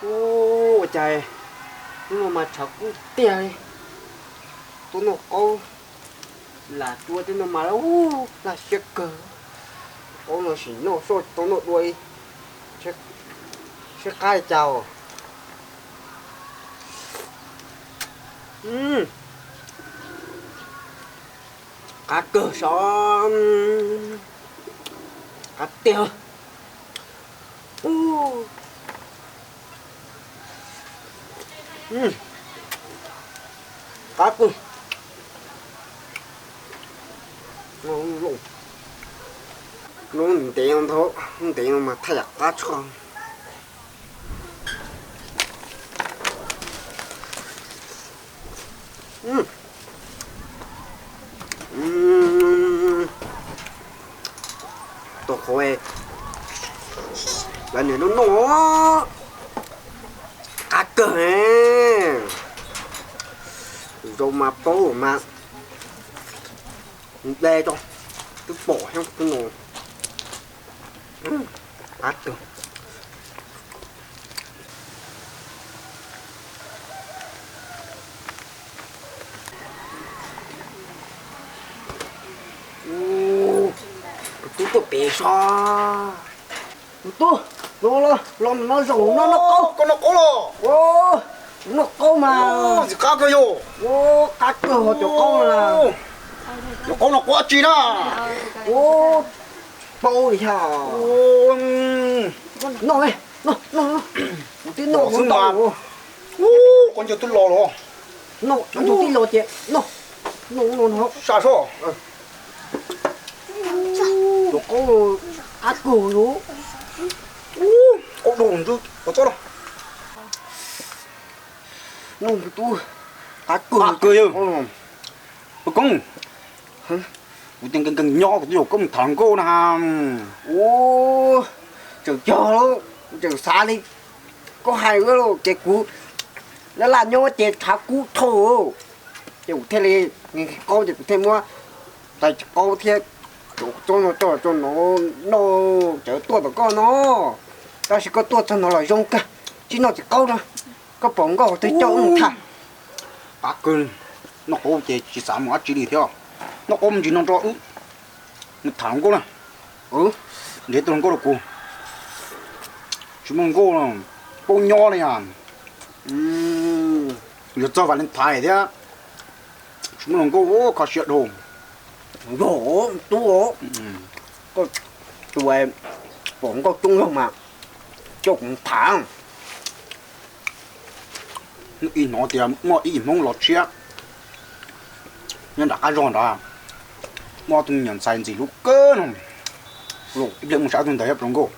Ua cas hnub no mas tshav kub tiag li, tuaj noj qaub lam cua tej no mas ub laj siab kawg. Qaub no sim noj soj tau noj dua li, siab qab li cas os. Qab kawg sov, qab tiag. Qab kawg. Lub ntev no ntag, lub ntev no mas thaj yam qab tshaj. Tus qhov lawv niam noj noj qab kawg, zoo mas paub mas de tso, twb pom thiab no. Qab kawg. Tus tub tuaj pem sov. Tus tub, los los los no zaum no noj qaub. Koj noj qaub los? Kuv noj qaub mas. Txiv qab kawg yog. Qab kawg cov qaub na. Cov qaub no qaub dab tsi na? Paub li thiab. Noj, noj, noj, kuv twb noj xwb mas. Qaub ncaug twb los los. Noj, qaub ncaug twb los ces noj, noj, noj, noj. Saj soj. Cov qaub qab kawg los. Qaub dog ntub pov txob no. Noj tus tub, qab kawg. Qab kawg yog. Ua koob, kuv tias nkees nkees nyob kuv twb yuav koj mus tham hluas nkauj na. Ua, tseem yog, tseem xav li koj hais ces kuv laj laj nyob ces tshav kub dhau, ces kuv thiaj li nqhis qaub ces kuv thiaj muab tais qaub thiab cov txob no coj los rau no noj, tseem tuaj tom koj no. Tab sis koj tuaj txog no los zoo kawg, tsis noj txiv qaub no, koj pom nkauj twg coj wb mus tham. Qab kawg, noj qaub ces tsis xav mus dab tsi li thiab. Noj qaub me ntsis no rau wb mus tham hluas nkauj na. Nrhiav tus hluas nkauj rau kuv. Tsis muaj hluas nkauj, paub nyob li os. Yuav txog Valentine thiab tsis muaj hluas nkauj, kho siab dhau. Yog tub, koj tus pom nkauj coob zog mas coj kuv tham. Ib hnov tias muaj ib yim Hmoob los tshiab nyob nram qab zog nrad, muaj ob tug me nyuam ntxhais ntxim hlub kawg no, ib pliag mus saib ob tug ntawd thiab rau nkauj.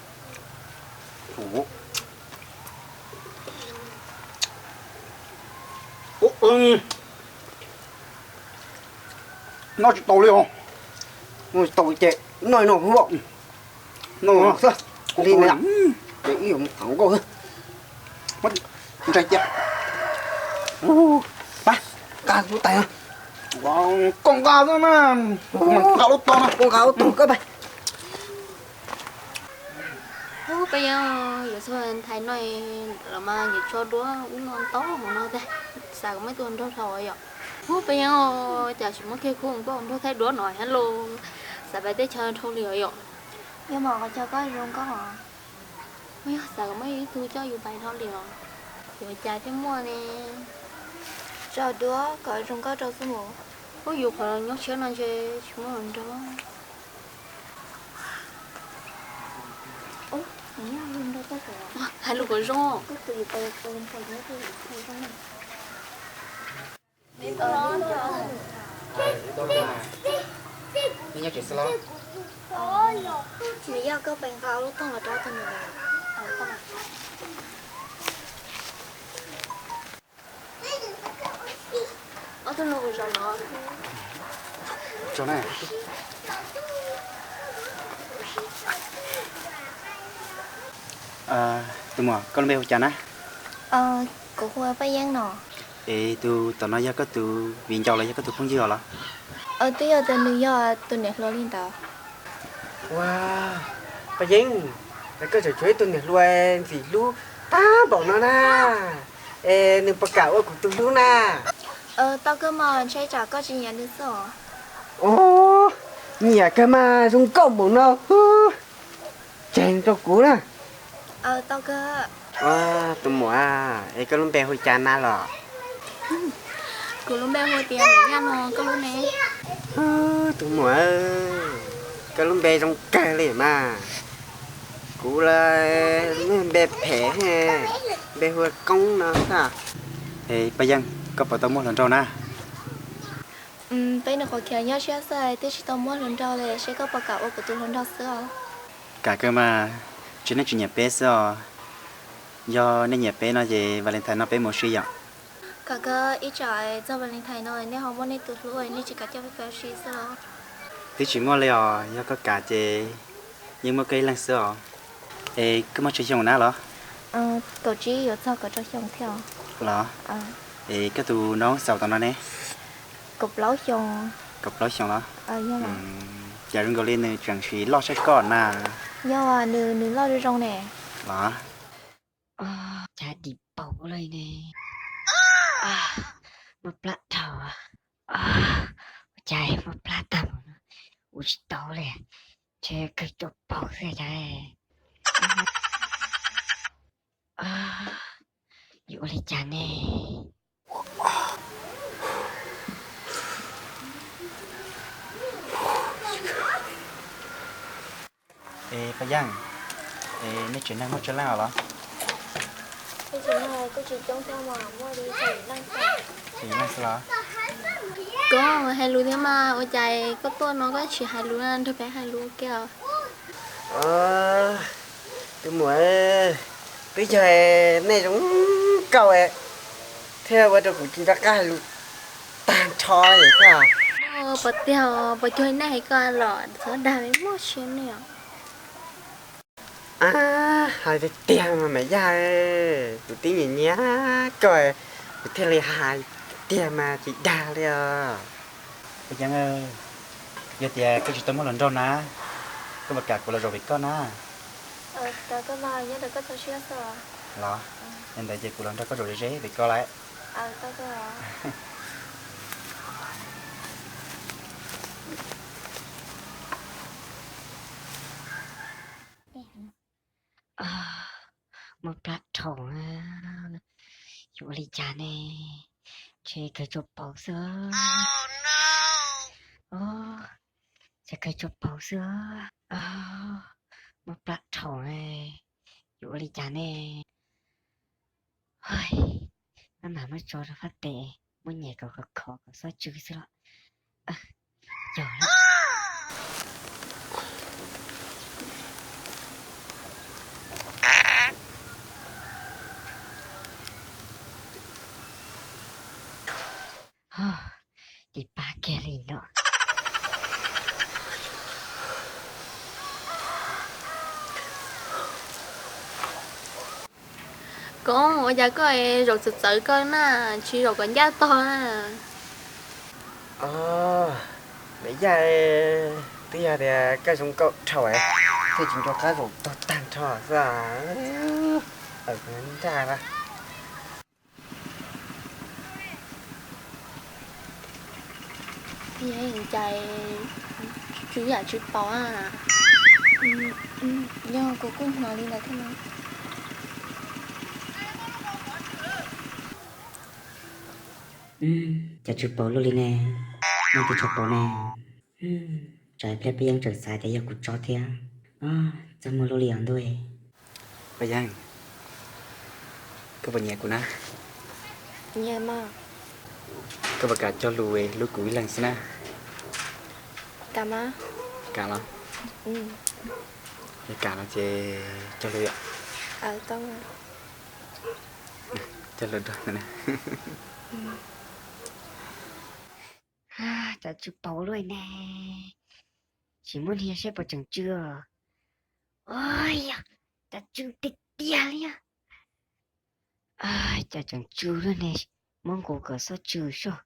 Noj tsis tau li os. Noj tsis tau ces noj no xwb. Noj xwb. Li na, ces ib yam mus tham nkauj xwb. Ntshai cia. Pab, nqa lub tais no. Koj nqa xwb na. Kuv mam nqa lub tog no. Koj nqa lub tog koj pab. Ub, peb yeej yuav txog Valentine no los mas nyiam tso duab ub no ntau hov no tiag, xav kom muaj ib tug nrog dhau yom. Ub, peb yeej cas tsis muaj kiag khub nkauj nrog thaij duab no thiab lauj, xav pais teb chaws dhau li os yom. Yog mas qhov chaw koj zoo nkauj os. Ub, yog xav kom muaj ib tug coj yus pais dhau li os. Yuav cas thiaj muaj ne. Tso duab kom zoo nkauj rau xwb mus. Ub, yus qhov nyob tshiab no ntshe tsis muaj hluas nraug. Hais lus kom zoo. Nws yog koj pes nqa lub tooj los rau tus nws. Ob tug no kuv zov no. Tus muam, koj lub npe hu cas na? Kuv hu ua Paj Yeeb no. Es tus tom no yog koj tus viv ncaus los yog koj tus phooj ywg los? Twb yog tus nws yog tus niam hluas li ntawd. Ua, Paj Yeeb, es koj tseem tshuav ib tug niam hluas ntxim hlub Npaum no na, es nws puas kam ua kuv tus hlub na? Tau kawg mas, ntshe tsam koj tsis nyiam nws xwb os. Ub, nyiam kawg mas, zoo nkauj npaum no, tseg rau kuv na. Tau kawg. Tus muam, es koj lub npe hu cas na los? Kuv lub npe hu tias Maiv Yaj no, koj lub ne? Tus muam, koj lub npe zoo kawg li mas. Kuv los npe phem, npe hu ua Koob no xwb. Es Paj Yeej, koj puas tau muaj hluas nraug na? Peb nyuam qhuav khiav nyob siab xwb twb tsis tau muaj hluas nraug li, seb koj puas kam ua kuv tus hluas nraug xwb os. Kam kawg mas, tsis, nej tsis nyiam peb xwb os. Yog nej nyiam peb no ces Valentine no peb mus ua si yom. Kam kawg, ib tsam txog Valentine no nej ho muaj nej tus hlub, nej tsis kam coj peb mus ua si xwb los? Twb tsis muaj li os, yog koj kam ces yeej muaj koj ib leeg xwb os. Es koj muaj tsawg xyoo na los? Kaum tsib yuav txog kaum rau xyoo thiab. Los? Es koj tus noob xaus tom no ne? Kaum plaub xyoo. Kaum plaub xyoo los? Cas zoo nkaus li nws tseem tsis loj saib koj na. Yog, nws loj zoo zoo ne. Los? Cas dim paum li ne. Muaj plab dhau. Ua cas muaj plab tag npaum no, ua tsis tau li, ntshe kawg cua paug xwb cas. Yuav ua li cas ne? Es Paj Yeej, es nej tsev neeg muaj tsawg leej os los? Kuv leej xwb los? Koj hais lus thiab mas, ua cas koj tuaj no koj tsis hais lus nrog peb hais lus ua ke os? Tus muam, twb yog nej zoo nkauj thiaj ua rau kuv tsis nco qab hais lus tag nrho li xwb. Puas tiag, puas cuag nej hais koj los txhob dag li, muaj siab nej os. Hais tiag tiag mas Maiv Yaj, kuv twb nyiam nyiam koj, kuv thiaj li hais tiag tiag mas tsis dag li os. Yeeb, yog tias koj tsis tau muaj hluas nraug na, koj puas kam kuv los zaum vim koj na? Los, yog ntawd ces kuv los nrog koj zaum ze ze vim koj lawm. Muaj plab dhau, yuav ua li cas ne? Ntshe kawg cua paug xwb. Ntshe kawg cua paug xwb. Muaj plab dhau, yuav ua li cas ne? Maj mam muab tso rau fab tes, muab nyem kom khov khov kom xob tsw xwb los. Yog lawm. Ces pab kiag li no. Koj, ua cas koj zaum txawv txawv koj na, tsis zaum kom ncaj tog na? Maiv Yaj, twb yog tias koj zoo nkauj dhau thiaj tsis nco qab zaum tog tag nrho xwb. Nraj a. Cas tsw yam tsw paus a? Yog, kuv kuj hnov li ntawd thiab no. Cas tsw paus luaj li ne, nej twb tso paus ne. Tsam ib pliag peb yeej tseem xav tias yog kuv tso thiab. Txaj muag luaj li os ntuj. Paj Yeej, koj puas nyiam kuv na? Koj puas kam cog lus hlub kuv ib leeg xwb na? Kam los? Yog kam no ces cog lus yom. Cog lus rau. Cas tsw paus luaj ne. Tsis muaj hnia seb puas tseem tsw. Yog, cas tsw tiag tiag li. Cas tseem tsw luaj ne, muab nqus kom xob tsw soj.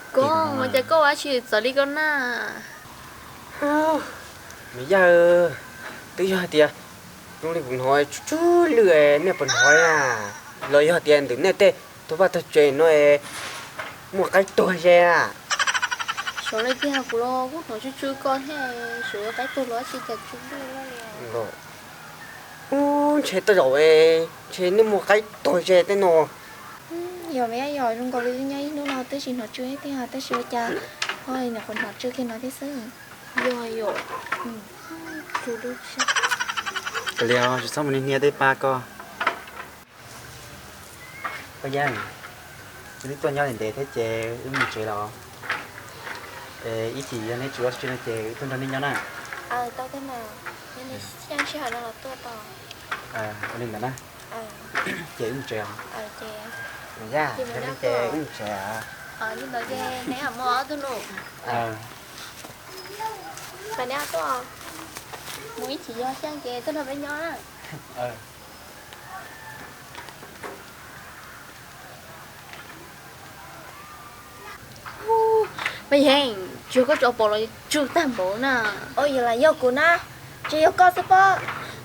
Koj, Ua cas koj ua dab tsi txawv li koj na? Me yawg, twb yog hais tias zoo li kuv hnov tsw tsw lwj nej puas hnov na? Los yog tias ntawm nej tej tug vaj tug tsev no muaj qaib tuag ze a? Xyov li tiag, kuv los kuj hnov tsw tsw koj thiab, xyov yog qaib tuag los dab tsi cas tsw lwj li. Ub, ntshe tej zaum ntshe nej muaj qaib tuag ze tej no. Yog me yog zoo nkaus li nyob ib hnub no twb tsis hnov tsw thiab, tab sis ua cas ho nyuam qhuav hnov tsw kiag no thiab xwb. Yog yom. Kav liam, tsis txhob mus niaj hnub tej pab koj. Koj Yeej, wb twb tuaj nyob ntev ntev thiab ces wb mus tsev los. Ib chim yog neb tsis ua dab tsi no ces wb tuaj nrog nej nyob na. Ua li ntawd na. Ces wb mus tsev os. Yog li ces wb mus tsev os. Mus ib chim yog xyoo ces tuaj nrog peb nyob na. Paj Yeej, tsis yog koj tso paus los tsw tag npaum na. Ua li los yog kuv na, tsis yog koj xwb pob.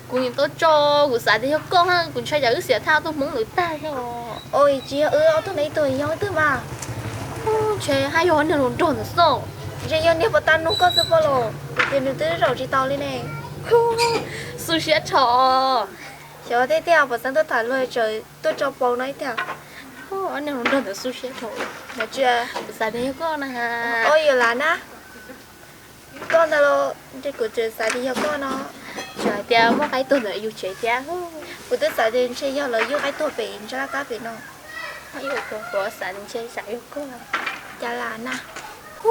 Kuv yeej tau tso, kuv xav tias yog koj, kuv ntshai tsam wb xiam thaj tug hmoob lawm tag thiab. Ua li tsis yog wb ob tug ne, ib tug yog leej twg mas? Ntshe haj yog niag hluas nraug ntawd xwb. Ntshe yog niag puas tag nug koj xwb pob los, vim tias nws twb zaum tsis tau li ne. Xu siab dhau. Xyov tiag tiag, puas xeeb tuaj tham luag tseem tuaj tso paus no ib tiag. Niag hluas nraug ntawd xu siab dhau. Kuv xav tias yog koj na. Ua li los na, koj ntag los, ntshe kuv tseem xav tias yog koj no. Tseem hais tias muaj qaib tuag ntawm yus tsev thiab. Kuv twb xav tias ntshe yog lawv yug qaib tuag pem ntsab laj kab pem no. Kuv xav tias ntshe tsam yog koj. Cas las na. Ob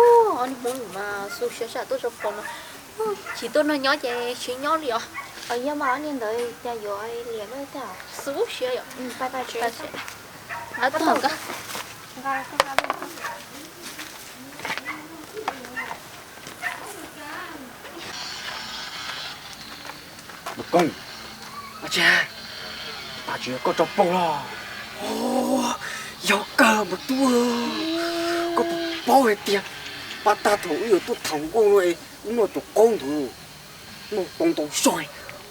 niag hmoob mas xu siab tsam tuaj tso paus no. Tsis tuaj nrog nyob ces tsis nyob li os. Yog mas ob niag ntawd cas yuav liam luaj thiab. Xu siab yom. Npawg Koob, ua cas tas tsis yog koj tso paus los? Yog kawg npawg tub, koj puas paub hais tias pab tag thaum wb yuav tuaj thaum nkauj no es wb noj cov qaub ntawd, noj tau ntau zog,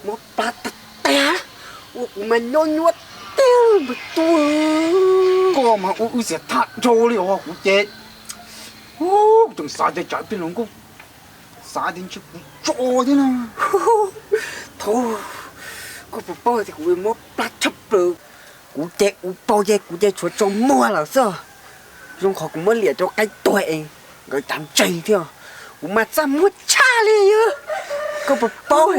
mob plab tag tag, ua kuv mas nyob nyuaj tiag npawg tub. Koj mas ua wb xiam thaj dhau li os kuv ces, kuv tseem xav tias tsam tej hluas nkauj xav tias ntshe kuv tso thiab na. Thaum, koj puas paub tias kuv mob plab tshaj plaws, kuv ces kuv paub ces kuv ces tshuav tso muag lawm xwb. Zoo qhov kuv muab liam rau qaib tuag es nkawd cav ntseeg thiab, kuv mas txaj muag tshaj li. Koj puas paub,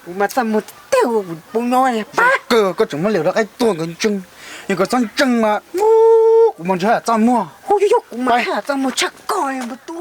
kuv mas txaj muag tiag, kuv pub nyob pab kawg, koj tseem muab liam rau qaib tuag nkawd ntseeg, yog nkawd txhob ntseeg mas kuv mas ntshe txaj muag. Yog kuv mas txaj muag tshaj koj npawg tub.